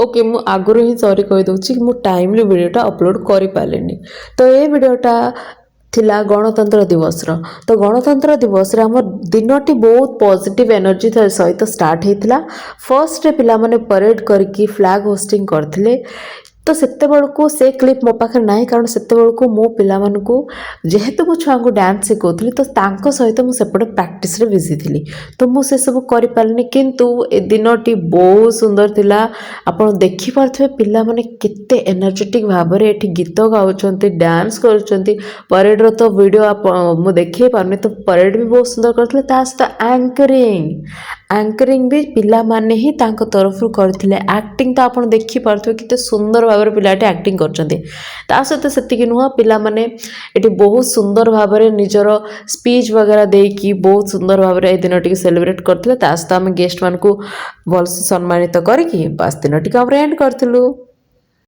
Okay, ମୁଁ ଆଗରୁ ହିଁ ସରି କହିଦେଉଛି କି ମୁଁ ଟାଇମଲି ଭିଡ଼ିଓଟା ଅପଲୋଡ଼ କରିପାରିଲିନି। ତ ଏ ଭିଡ଼ିଓଟା ଥିଲା ଗଣତନ୍ତ୍ର ଦିବସର। ତ ଗଣତନ୍ତ୍ର ଦିବସରେ ଆମ ଦିନଟି ବହୁତ ପଜିଟିଭ୍ ଏନର୍ଜି ସହିତ ଷ୍ଟାର୍ଟ ହେଇଥିଲା। ଫର୍ଷ୍ଟରେ ପିଲାମାନେ ପରେଡ଼ କରିକି ଫ୍ଲାଗ୍ ହୋଷ୍ଟିଂ କରିଥିଲେ। ତ ସେତେବେଳକୁ ସେ କ୍ଲିପ୍ ମୋ ପାଖରେ ନାହିଁ, କାରଣ ସେତେବେଳକୁ ମୁଁ ପିଲାମାନଙ୍କୁ, ଯେହେତୁ ମୁଁ ଛୁଆଙ୍କୁ ଡ୍ୟାନ୍ସ ଶିଖଉଥିଲି, ତ ତାଙ୍କ ସହିତ ମୁଁ ସେପଟେ ପ୍ରାକ୍ଟିସରେ ବିଜି ଥିଲି। ତ ମୁଁ ସେସବୁ କରିପାରିଲିନି। କିନ୍ତୁ ଏ ଦିନଟି ବହୁତ ସୁନ୍ଦର ଥିଲା। ଆପଣ ଦେଖିପାରୁଥିବେ ପିଲାମାନେ କେତେ ଏନର୍ଜେଟିକ୍ ଭାବରେ ଏଠି ଗୀତ ଗାଉଛନ୍ତି, ଡ୍ୟାନ୍ସ କରୁଛନ୍ତି। ପରେଡ଼ର ତ ଭିଡ଼ିଓ ଆପଣ ମୁଁ ଦେଖେଇ ପାରୁନି। ତ ପରେଡ଼ ବି ବହୁତ ସୁନ୍ଦର କରିଥିଲେ। ତା ସହିତ ଆଙ୍କରିଂ ଆଙ୍କରିଂ ବି ପିଲାମାନେ ହିଁ ତାଙ୍କ ତରଫରୁ କରିଥିଲେ। ଆକ୍ଟିଂ ତ ଆପଣ ଦେଖିପାରୁଥିବେ, କେତେ ସୁନ୍ଦର ଭାବରେ ପିଲାଟି ଆକ୍ଟିଂ କରୁଛନ୍ତି। ତା ସହିତ ସେତିକି ନୁହଁ, ପିଲାମାନେ ଏଠି ବହୁତ ସୁନ୍ଦର ଭାବରେ ନିଜର ସ୍ପିଚ୍ ବଗେରା ଦେଇକି ବହୁତ ସୁନ୍ଦର ଭାବରେ ଏ ଦିନଟିକୁ ସେଲିବ୍ରେଟ୍ କରିଥିଲେ। ତା ସହିତ ଆମେ ଗେଷ୍ଟମାନଙ୍କୁ ଭଲସେ ସମ୍ମାନିତ କରିକି ବାସ୍ ଦିନଟିକୁ ଆମର ଏଣ୍ଡ କରିଥିଲୁ।